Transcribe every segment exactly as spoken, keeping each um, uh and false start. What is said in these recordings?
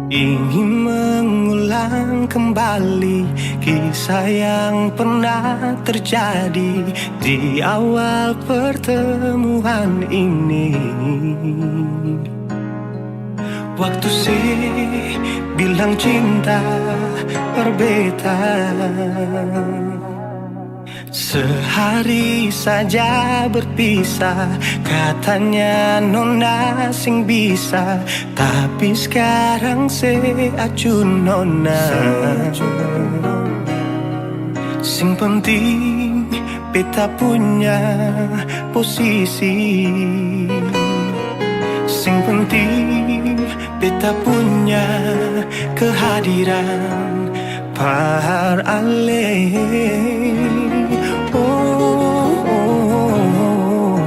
Ingin mengulang kembali kisah yang pernah terjadi di awal pertemuan ini. Waktu se bilang cinta par beta. Sehari saja berpisah, katanya nona seng bisa, tapi skarang se acu nona. Seng penting beta punya posisi, seng penting beta punya kehadiran. Par ale. Oh, oh, oh, oh.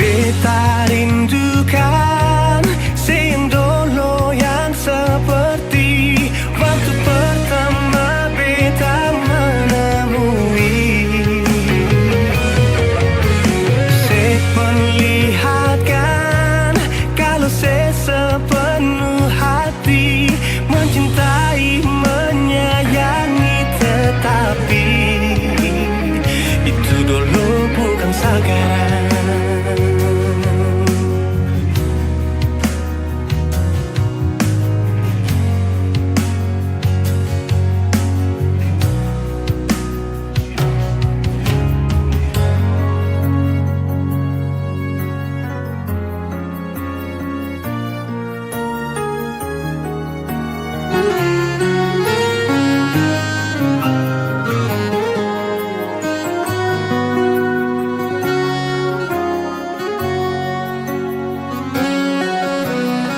Beta rindukan seng dolo yang seperti waktu pertama beta menemui. Se perlihatkan kalo se sepenuh hati mencintai, menyayangi, tetapi itu dolo bukan sakarang.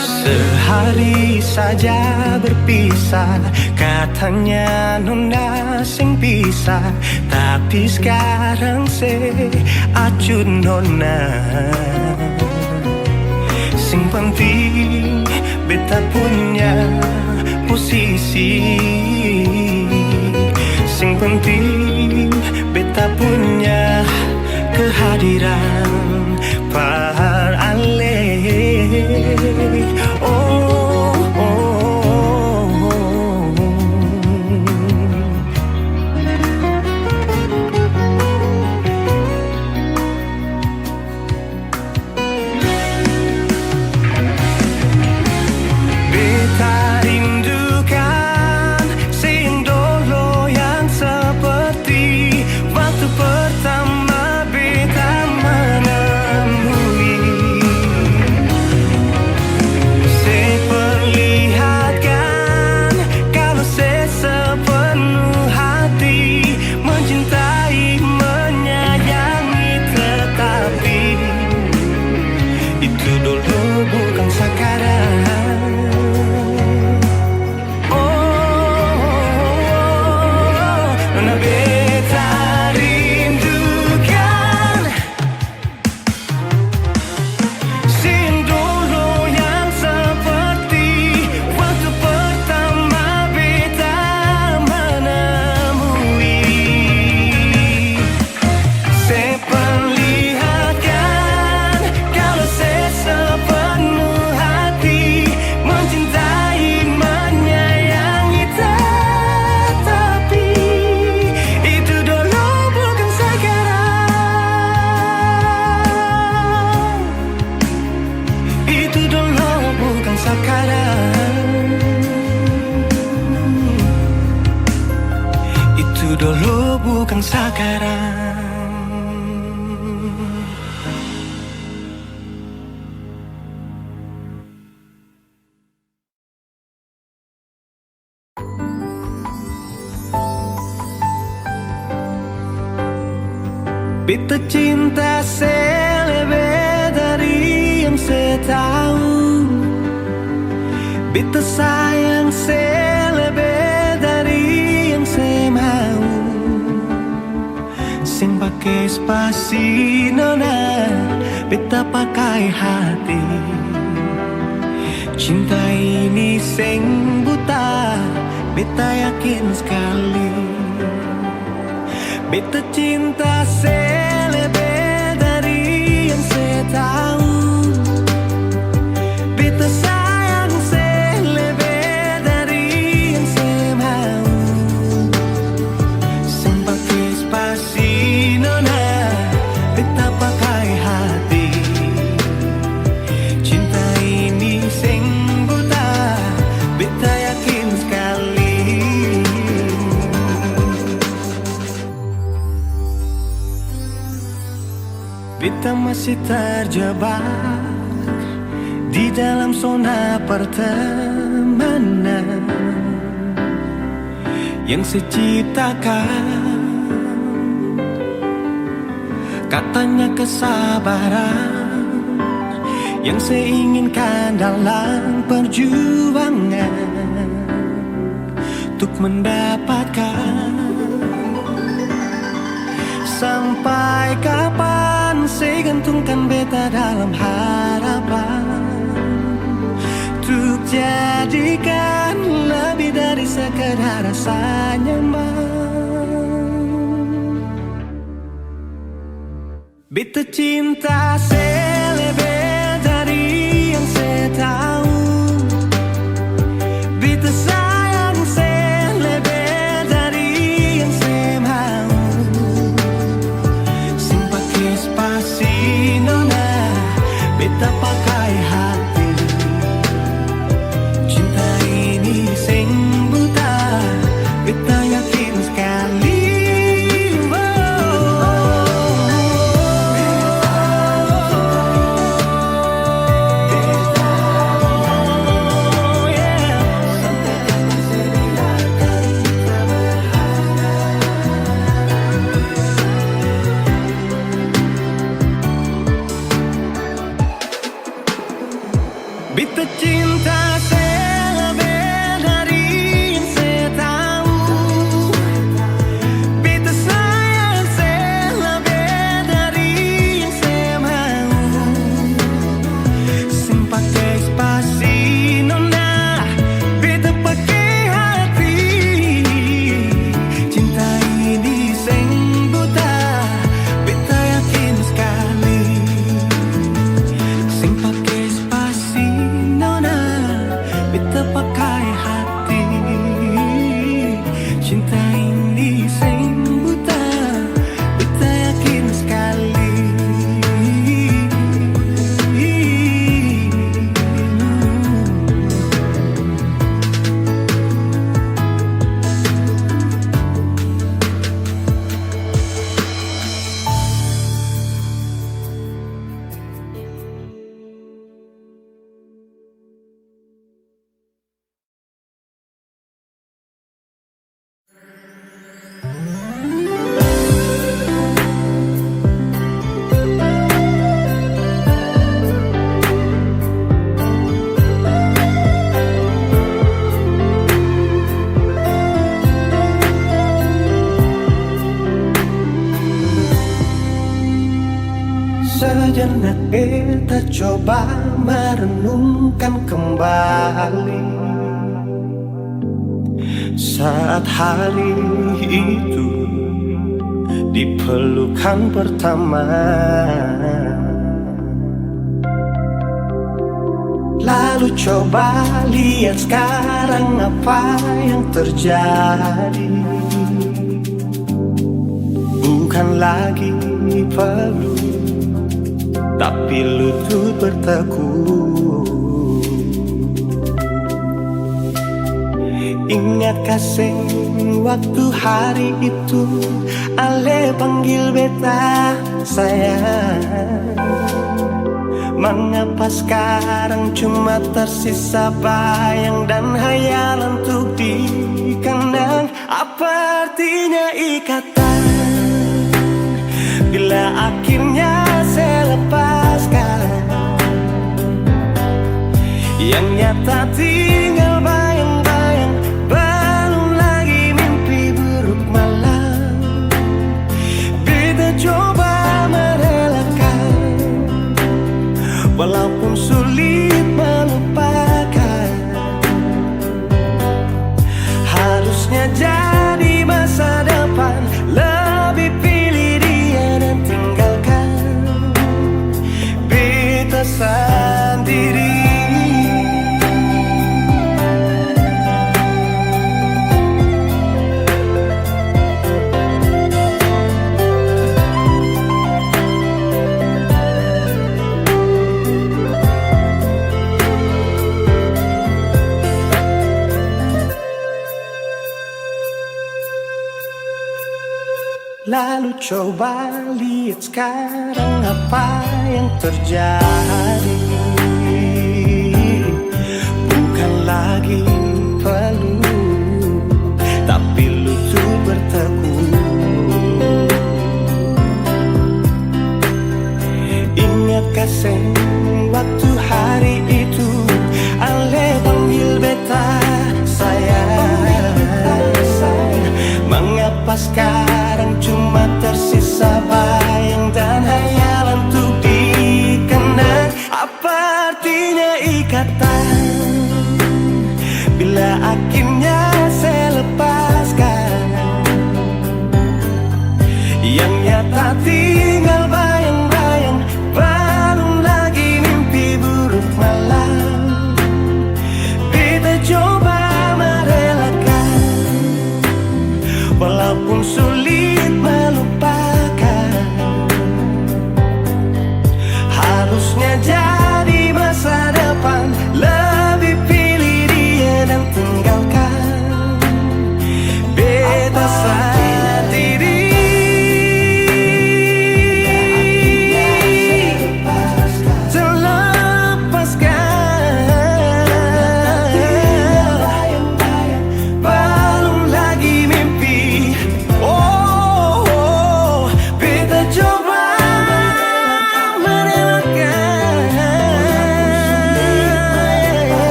Sehari saja berpisah, katanya nona seng bisa, tapi skarang se acu nona. Seng penting beta punya posisi, seng penting beta punya kehadiran. Par ale. Oh, oh, oh, oh. Beta rindukan seng dolo yang seperti waktu pertama beta menemui. Se perlihatkan kalo se sepenuh hati mencintai, menyayangi, tetapi itu dolo bukan sakarang. Oh, nona beta rindukan. Seng dolo yang seperti waktu pertama beta menemui. Se perlihatkan kalo se sepenuh hati mencintai, menyayangi, tetapi itu dolo bukan sakarang. Itu dolo bukan sakarang. Itu dolo bukan sakarang. Beta cinta se lebe dari yang se tau. Beta sayang se lebe dari yang se mau. Seng pake spasi nona, beta pakai hati. Cinta ini seng buta, Beta yakin skali, beta cinta se lebe dari yang se tau. Beta sayang se lebe dari yang se mau. Seng pake spasi. Si nona, beta pakai hati. Cinta ini seng buta, beta yakin skali. Beta masih terjebak di dalam zona pertemanan yang se ciptakan. Katanya kesabaran yang se inginkan dalam perjuangan untuk mendapatkan. Sampai kapan se gantungkan beta dalam harapan, tuk jadikan lebih dari sekedar rasa nyaman. Beta cinta se lebe dari yang se tau. Beta sayang se lebe dari yang se mau. Seng pake spasi nona, beta pakai hati. Cinta ini seng buta, beta yakin skali. Beta cinta se lebe dari yang se tau. Beta sayang se lebe dari yang se mau. Seng pake spasi nona, beta pake hati. Cinta ini seng buta, beta yakin skali. Seng pake spasi nona, beta pakai hati. Cinta ini seng buta, beta yakin skali. Sejenak beta coba merenungkan kembali saat hari itu dipelukan pertama. Lalu coba lihat sekarang apa yang terjadi. Bukan lagi peluk, tapi lutut bertekuk. Ingat ka seng waktu hari itu, ale panggil beta sayang? Mangapa skarang cuma tersisa bayang dan hayalan untuk dikenang? Apa artinya ikatan bila akhirnya se lepaskan? Yang nyata tinggal bayang-bayang, belum lagi mimpi buruk malam. Beta coba merelakan, walaupun sulit melupakan. Lalu coba lihat sekarang apa yang terjadi. Bukan lagi peluk, tapi lutut bertekuk. Ingatkah seng waktu hari itu, ale panggil beta sayang? Mengapa sekarang cuma tersisa bayang dan hayalan untuk dikenang? Apa artinya ikatan bila akhirnya saya lepaskan? Yang nyata tinggal bayang-bayang, balum lagi mimpi buruk malam. Beta coba merelakan, walaupun sulit melupakan. Harusnya jadi masa depan, lebih pilih dia dan tinggalkan beta sendiri. Terlepaskan, balum lagi mimpi. Oh, oh, beta coba merelakan.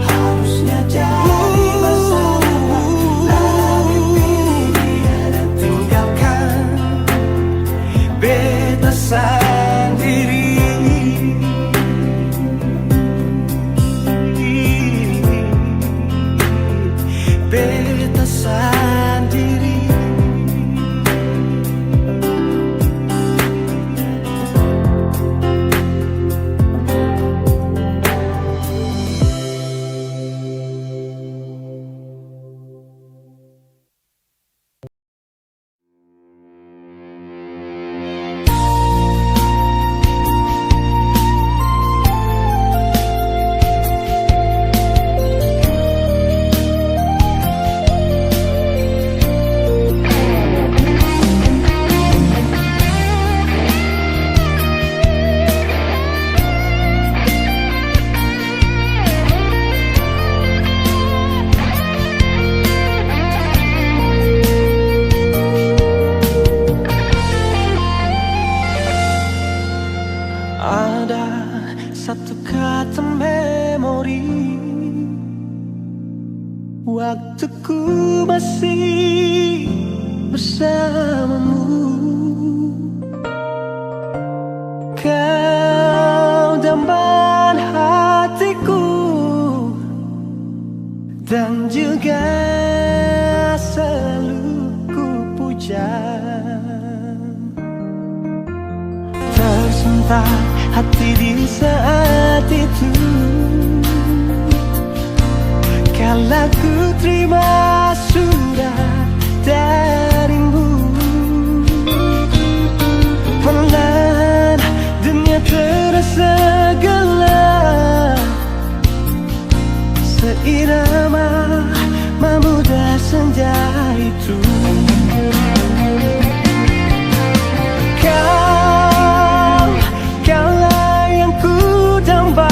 Harusnya jadi bersama, tapi pilih dia dan tinggalkan beta sendiri. Beta sandiri. Ada satu kata memori, waktuku masih bersamamu. Kau dambahan hatiku dan juga selalu ku puja. Tersentak hati di saat itu, kala ku terima surat darimu. Perlahan dunia terasa gelap, seirama memuda senja itu. Kau, kaulah yang ku damba.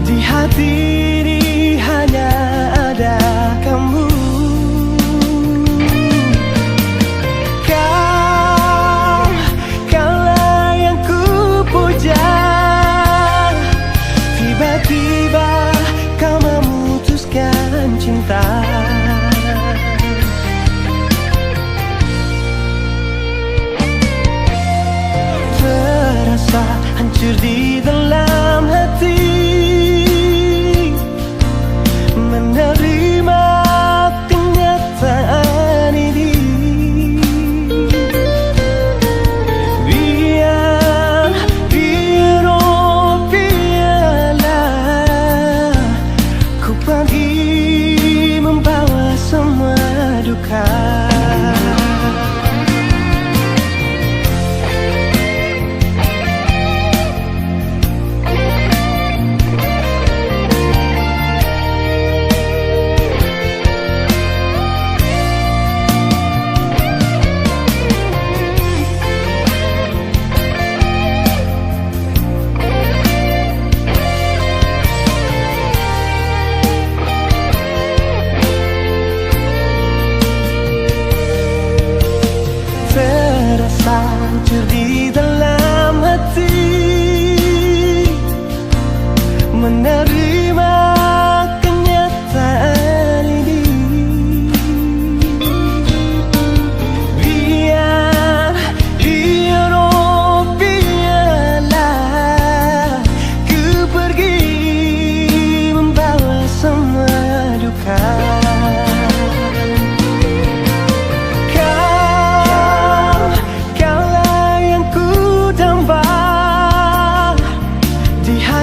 Di hati ini hanya ada kamu. Kau, kaulah yang ku puja. Tiba-tiba kau memutuskan cinta. Terasa hancur di dalam hati menerima kenyataan ini. Biar, biar, oh, biarlah ku pergi membawa semua duka.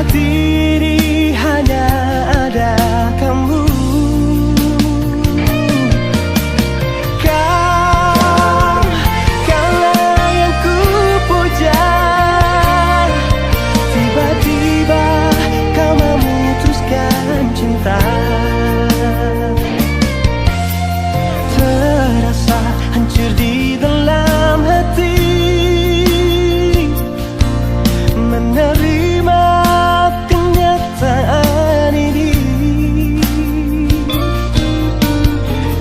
Diri hanya ada kamu. Kau, kaulah yang ku puja. Tiba-tiba kau memutuskan cinta. Terasa hancur di dalam hati. Menerima kenyataan ini.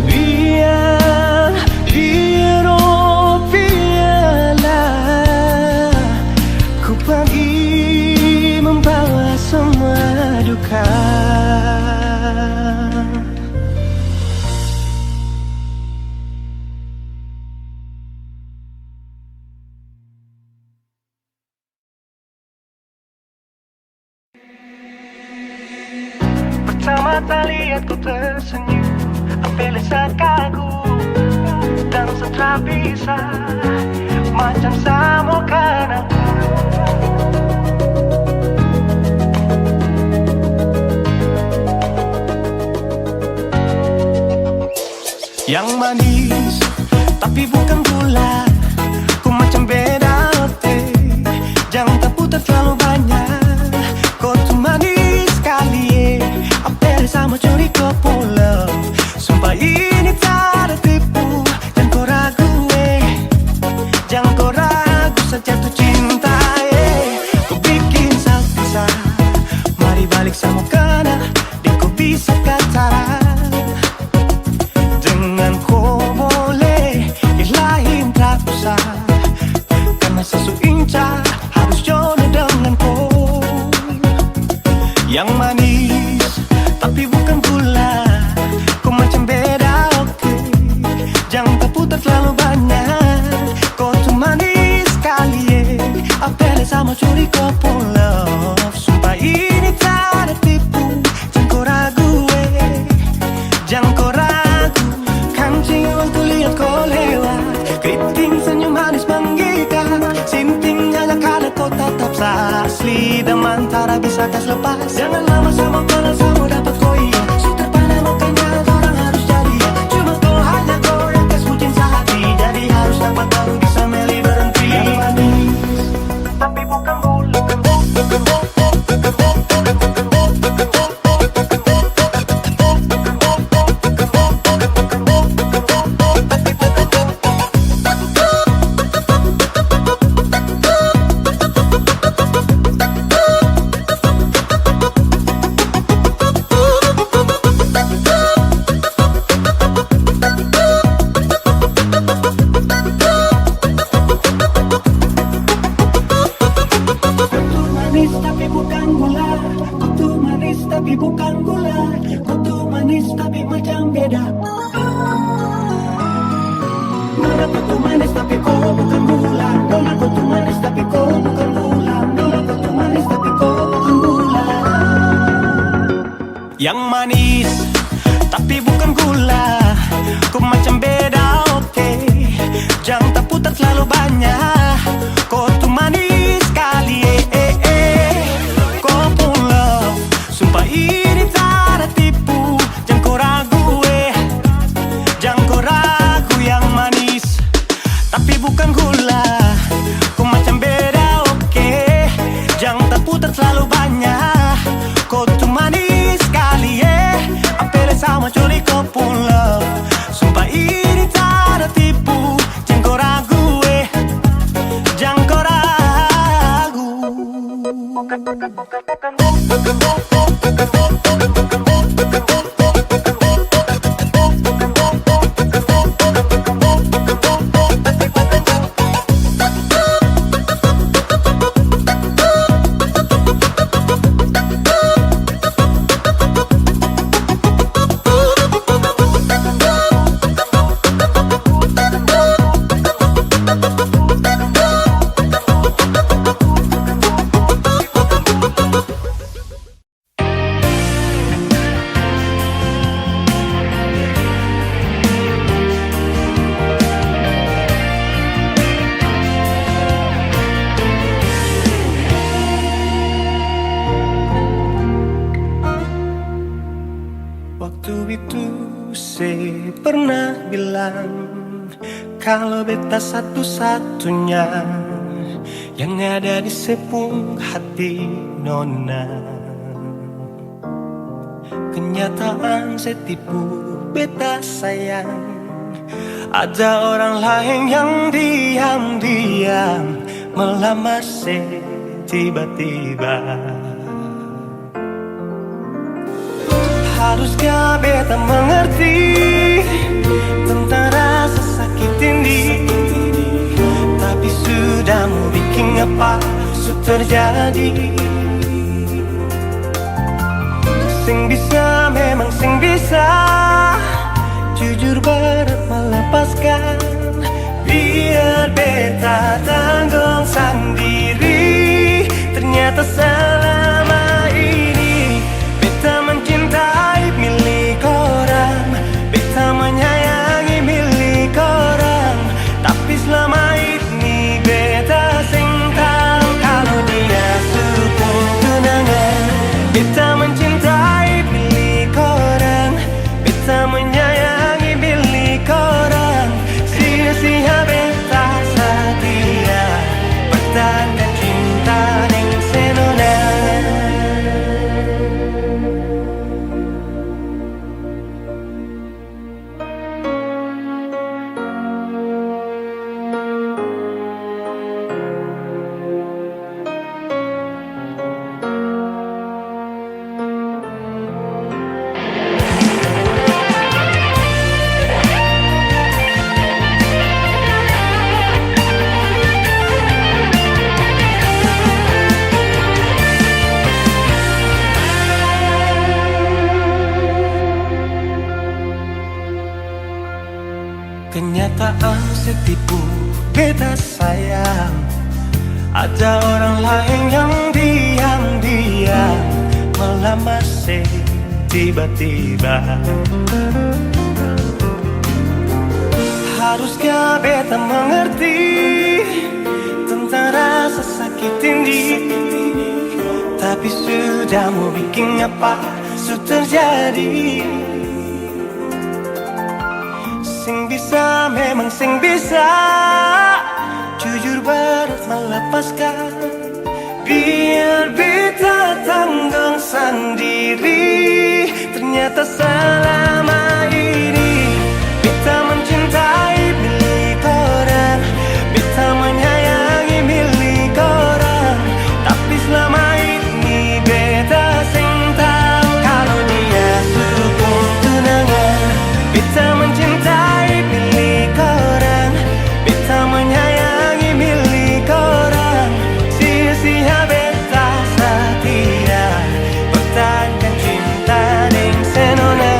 Biar, biar, oh, biarlah ku pergi membawa semua duka. Pertama talihat kau tersenyum, ampe lesa kagum, dan setra bisa macam samua kanal. Yang manis, tapi bukan gula. Ko macam beda, oke. Jang taputar terlalu banyak. Ko tu manis skali, eh. Ampe sama curi ko pung love. Sumpah ini tar tipu. Jang ko ragu, eh. Jang ko ragu, sa jatuh cinta, eh. Ko bikin sa bisa. Mari balik sama kena. Deng ko bisa ka cara. Dengan ko boleh, yang lain tak usah. Karna sa su incar, harus jodoh dengan ko. Yang manis, tapi bukan gula. Ko macam beda, oke. Jang taputar terlalu banyak. Ko tu manis skali, eh. Ampe lesa sama curi ko pung love. Sumpah ini tar tipu. Jang ko ragu, eh. Jang ko ragu. Kancing waktu liat ko lewat. Keriting senyum manis menggitar. Sinting hanya karna ko tatap sa asli. Dan mantara bisa kas lepas. Jangan lama sama kenal, sama dapat ko, iya. Su terpana makanya orang harus jadi, ya. Cuma ko hanya ko yang kas bucin sehati. Jadi harus dapat baru bisa meli berhenti. Yang manis. Tapi bukan bulu. Kutu manis tapi bukan gula, kutu manis tapi bukan gula, kutu manis tapi macam beda. Nona kutu manis tapi ko bukan gula, nona kutu manis tapi ko bukan gula, nona kutu manis tapi ko bukan gula. Yang manis, tapi bukan gula. Ko macam beda, oke. Jang taputar terlalu banyak. Ko tu manis skali, eh, eh, eh. Ko pung love, sumpah ini tar tipu. Jang ko ragu, eh. Jang ko ragu yang manis. Tapi bukan gula, ko macam beda, oke. Jang taputar terlalu banyak. Ko tu manis skali, eh. Ampe lesa sama curi ko pung love. Sumpah ini tar tipu. Jang ko ragu, eh. Jang ko ragu. pernah bilang, kalo beta satu-satunya yang ada di se pung hati, nona. Kenyataan se tipu beta, sayang. Ada orang laeng yang diam-diam melamar se tiba-tiba. Haruskah beta mengerti tentang rasa sakit ini? Tapi sudah, mo biking apa, su terjadi. Seng bisa, memang seng bisa. Jujur, berat melepaskan. Biar beta tanggong sandiri. Ternyata selama ini beta mencintai milik orang, beta menyayangi milik orang. Tapi selama ini beta seng tau kalo dia su pung tunangan. Beta mencintai milik orang, beta menyayangi milik orang, sia-sia beta satia, pertahankan cinta deng se nona. Kenyataan se tipu beta, sayang. Ada orang laeng yang diam-diam melamar se tiba-tiba. Haruskah beta mengerti tentang rasa sakit ini? Tapi sudah, mo biking apa, su terjadi. Seng bisa, memang seng bisa. Jujur, berat melepaskan. Biar beta tanggong sandiri. Ternyata selama ini beta mencintai milik orang, beta menyayangi milik orang. Tapi selama ini beta seng tau kalo dia su pung tunangan. Beta mencintai milik orang, beta menyayangi milik orang. Sia-sia beta satia, pertahankan cinta deng se nona.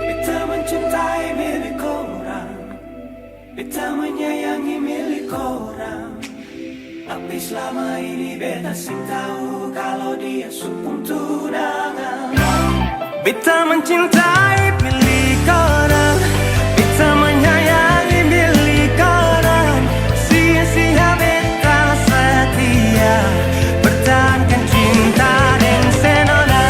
Beta mencintai milik orang. Beta menyayangi milik orang, tapi selama ini beta seng tau kalo dia su pung tunangan. Beta mencintai milik orang, beta menyayangi milik orang, sia-sia beta satia, pertahankan cinta deng se nona,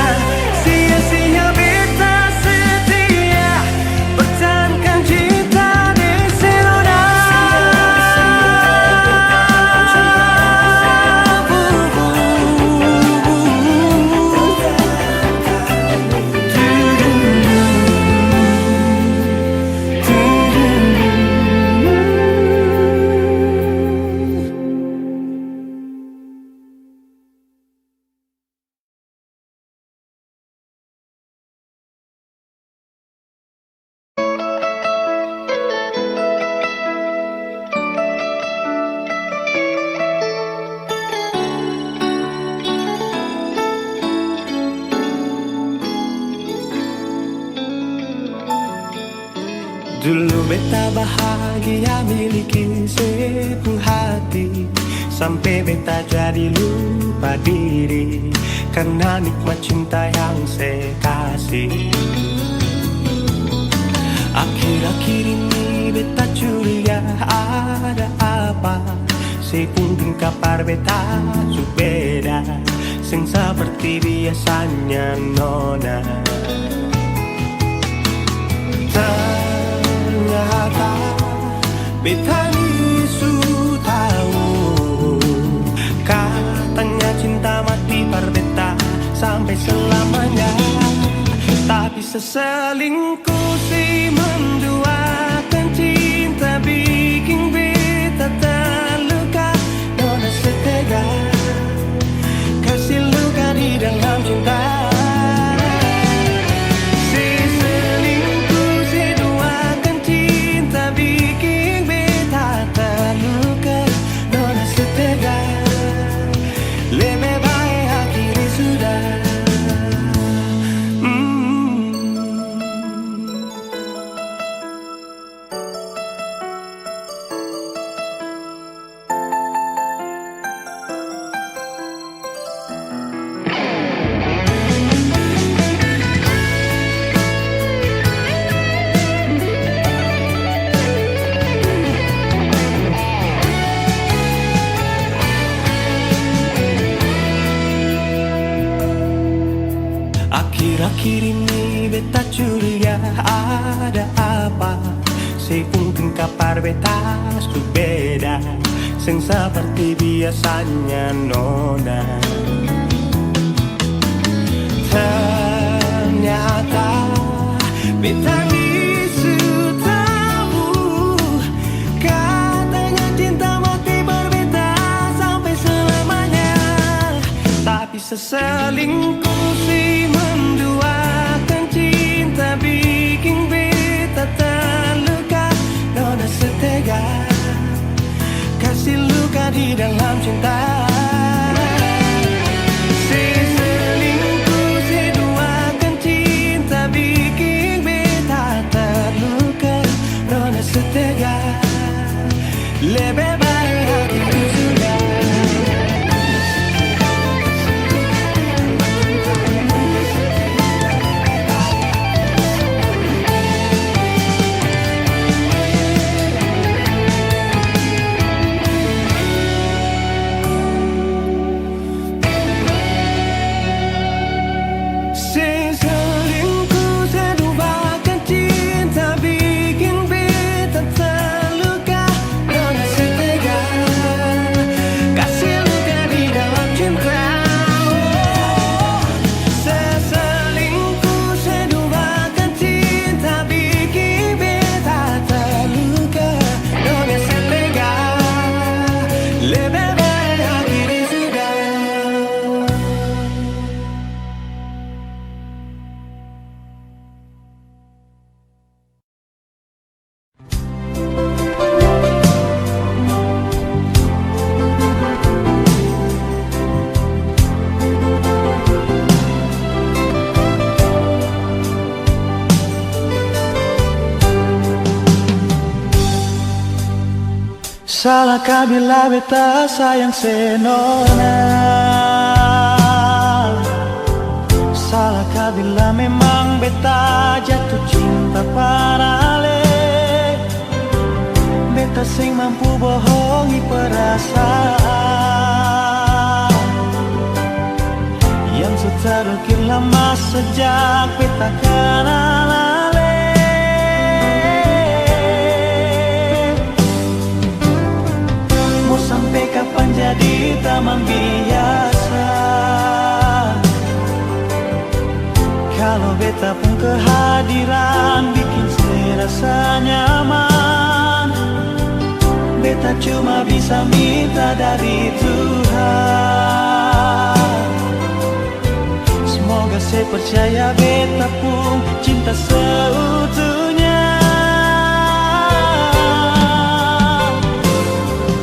sia-sia beta setia. Pertahankan cinta deng se nona. Dulu beta bahagia miliki se pung hati, sampe beta jadi lupa diri karna nikmat cinta yang se kasi. Akhir-akhir ini beta curiga ada apa, se pung tingkah par beta su beda. Seng seperti biasanya, nona. Ternyata beta ni su tau, katanya cinta mati par beta sampai selamanya. Tapi seselingkuh si menduakan cinta biking beta terluka. Nona setega kasi luka di dalam cinta. Si selingkuh, si duakan cinta biking beta terluka. Nona setega, lebe bae akhiri sudah. Mm. Akhir-akhir ini beta curiga ada apa. Se pung tingkah par beta su beda, seng seperti biasanya, nona. Ternyata beta ni su tabu, katanya cinta mati par beta sampai selamanya. Tapi seselingkuh si menduakan cinta biking beta terluka. Nona setega kasi luka di dalam cinta. Si selingkuh, si duakan cinta biking beta terluka. Nona setega, lebe bae akhiri sudah. Seng selingkuh, seng duakan cinta biking beta terluka. Nona setega kasi luka di dalam cinta. Oh, seng selingkuh, seng duakan cinta biking beta terluka. Nona setega, lebe bae akhiri sudah. Salah ka bila beta sayang se nona? Salah ka bila memang beta jatuh cinta parale? Beta seng mampu bohongi perasaan yang su terukir lama sejak beta kanal ale. Mo sampe kapan jadi tamang biasa? Kalo beta pung kehadiran bikin se rasa nyaman, beta cuma bisa minta dari Tuhan. Semoga se percaya beta pung cinta seutuhnya.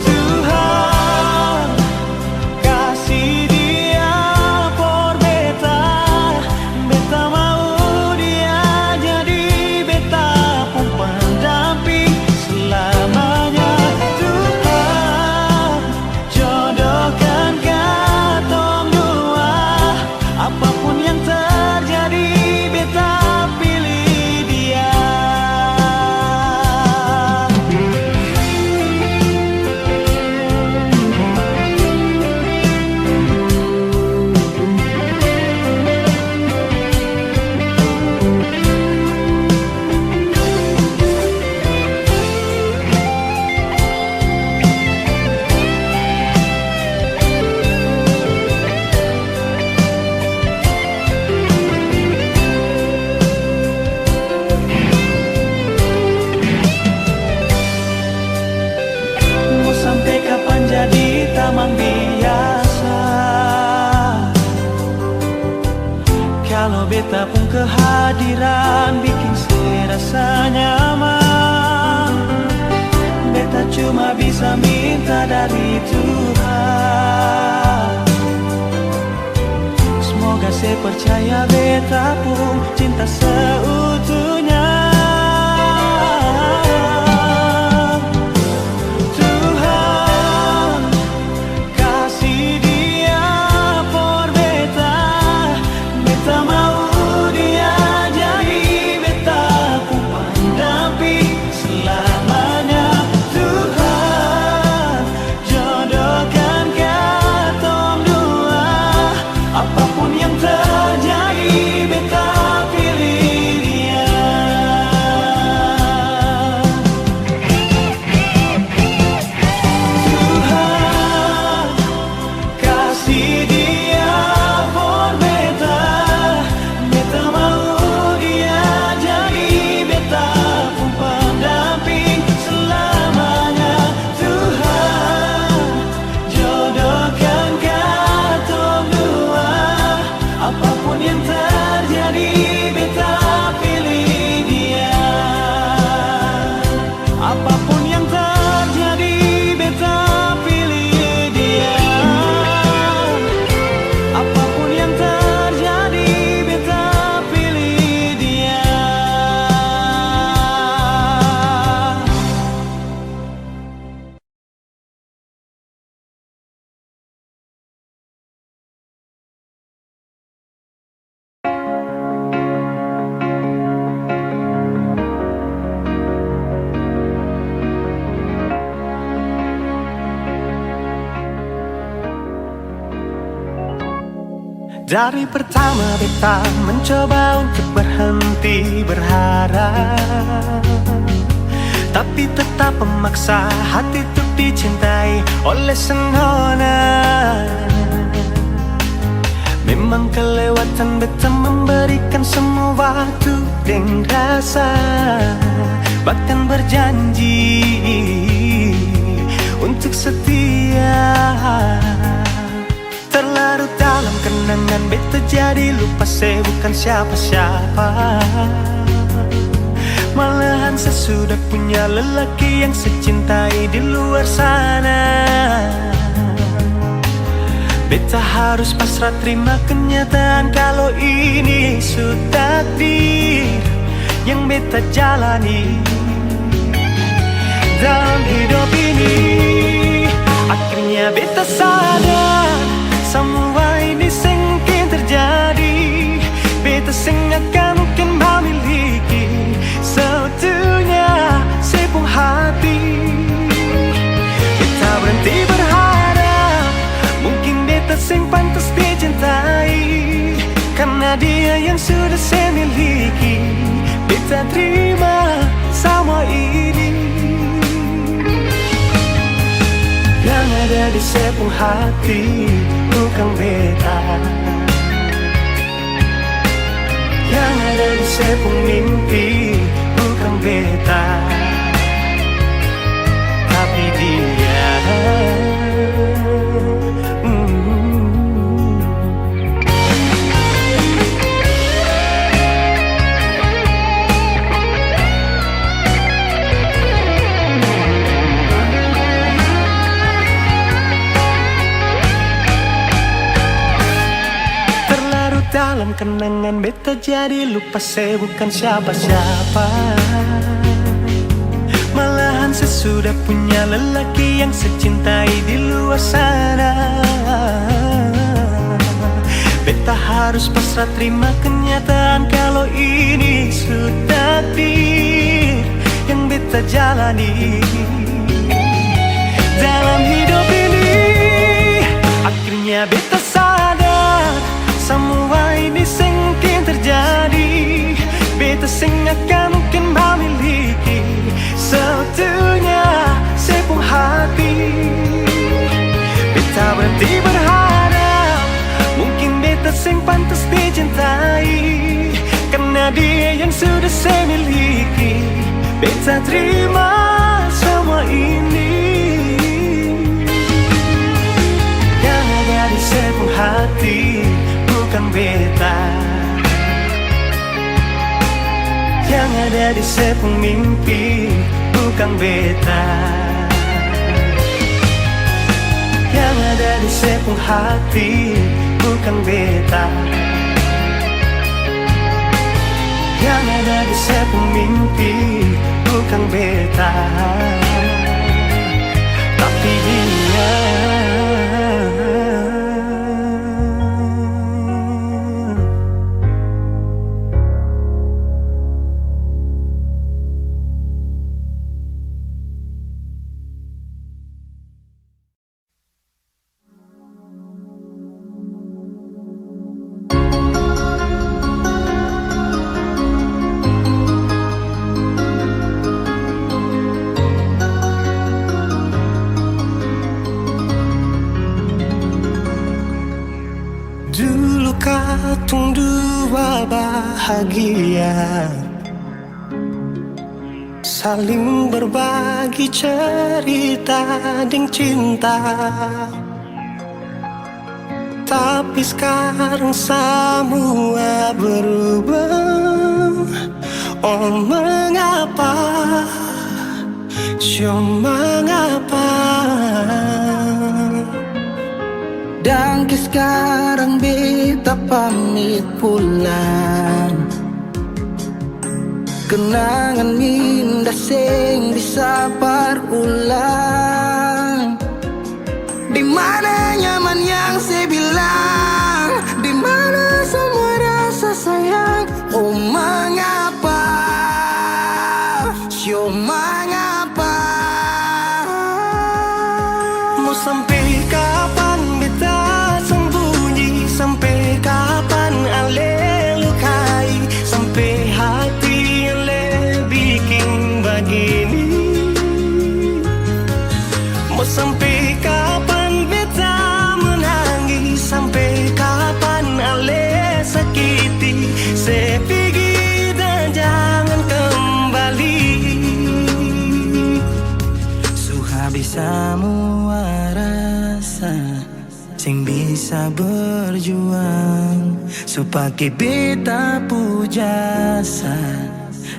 Tuhan, kasi dia for beta, beta mau dia jadi beta pung pendamping selamanya. Tuhan, jodohkan katong dua. Apapun yang terjadi, beta pilih dia. Cuma bisa minta dari Tuhan. Semoga se percaya beta pung cinta seutuhnya. Tuhan, kasi dia for beta, beta mau dia jadi beta pung pandamping selamanya. Tuhan, jodohkan katong dua, apapun yang terjadi, beta pilih dia. Tuhan, kasi dia for beta, beta mau dia jadi beta pung pandamping selamanya. Tuhan, jodohkan katong dua, apapun yang terjadi, beta pilih dia. Apapun yang terjadi, beta pilih dia. Apapun yang terjadi, beta pilih dia. Dari pertama beta mencoba untuk berhenti berharap, tapi tetap memaksa hati untuk dicintai oleh senona. Memang kelewatan beta memberikan semua waktu deng rasa, bahkan berjanji untuk setia. Terlarut dalam kenangan, beta jadi lupa se bukan siapa-siapa. Malahan se sudah punya lelaki yang se cintai di luar sana. Beta harus pasrah terima kenyataan kalo ini su takdir yang beta jalani dalam hidup ini. Akhirnya beta sadar, samua ini seng mungkin terjadi. Beta seng akan mungkin mamiliki seutuhnya se pung hati. Beta berhenti berharap, mungkin beta seng pantas dicintai. Karna dia yang sudah se miliki, beta trima samua ini. Yang ada di se pung hati bukang beta. Yang ada di se pung mimpi bukang beta, tapi dia. Mm. Terlarut dalam kenangan, beta jadi lupa se bukan siapa-siapa. Malahan se sudah punya lelaki yang se cintai di luar sana. Beta harus pasrah trima kenyataan kalo ini su takdir yang beta jalani dalam hidup ini. Akhirnya beta sadar, samua ini seng mungkin terjadi. Beta seng akan mungkin mamiliki seutuhnya se pung hati. Beta berhenti berharap, mungkin beta seng pantas dicintai. Karna dia yang sudah se miliki, beta trima samua ini. Yang ada di se pung hati bukang beta. Yang ada di se pung mimpi bukang beta, hati, bukang beta. Yang ada di se pung mimpi, bukang beta, tapi dia. Dulu katong dua bahagia. Saling berbagi cerita deng cinta. Tapi skarang samua berubah. Oh, mengapa? Sio, mengapa? Dangke skarang beta pamit pulang. Kenangan indah seng bisa par ulang. Di mana nyaman yang se bilang? Di mana samua rasa sayang? Oh, mangapa? Sio, mangapa? Mo sampe kapan beta sambunyi? Sampe kapan ale lukai? Sampe hati ale biking bagini? Mo sampe kapan beta manangis? Sampe kapan ale sakiti? Se pigi dan jangan kembali. Su habis samua rasa. Seng bisa berjuang, su pake beta pu jasa,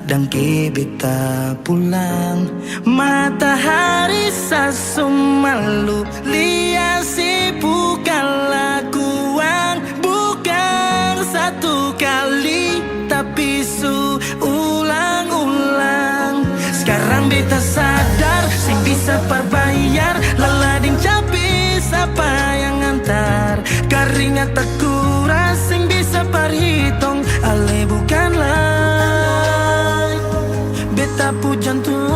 dangke beta pulang. Matahari sa su malu, lia si pu kalakuan, bukang satu kali, tapi su ulang-ulang. Skarang beta sadar, seng bisa par bayar, lala deng cabe sapa yang antar. Karingat takuras, seng bisa par hitong, ale bukan lai beta pu jantung.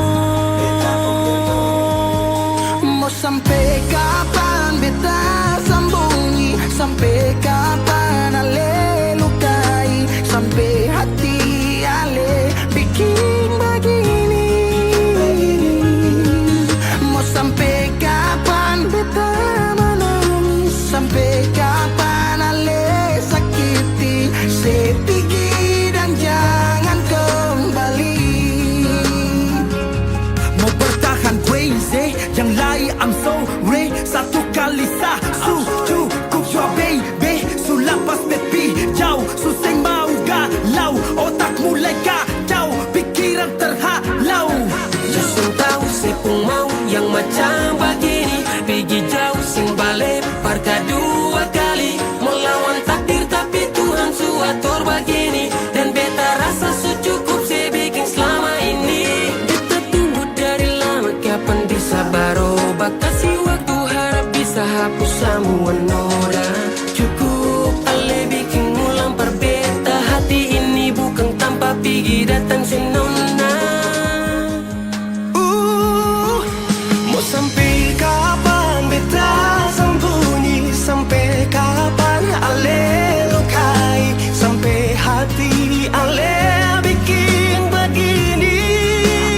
Mo sampe kapan beta sambunyi? Sampe kapan ale lukai? Sampe hati ale biking bagini? Mo sampe kapan beta manangis? Sampe kapan ale sakiti? Se pigi dan jangan kembali. Mo bertahan, Queen Z. Yang lai, I'm sorry, satu kali sa su cukup jua, baby. Su lapas, baby, jauh, su seng mau galau. Otak mulai kacau, pikiran terhalau. Su seng tau se pung mau yang macam bagini. Pigi jauh seng bale par kadua kali. Mo lawan takdir, tapi Tuhan su ator bagini. Dan beta rasa su cukup se biking slama ini. Beta tunggu dari lama, kapan bisa baroba? Kasi waktu, harap bisa hapus samua noda. Cukup ale biking ulang par beta, hati ini bukang tampa pigi datang si nona. Uh, mo sampe kapan beta sambunyi? Sampe kapan ale lukai? Sampe hati ale biking bagini?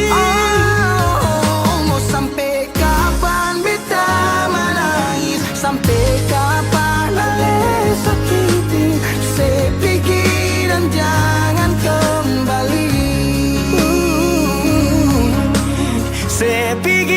Oh, mo sampe kapan beta manangis? Sampe kapan ale sakiti? Se pigi dan jangan kembali. Se pigi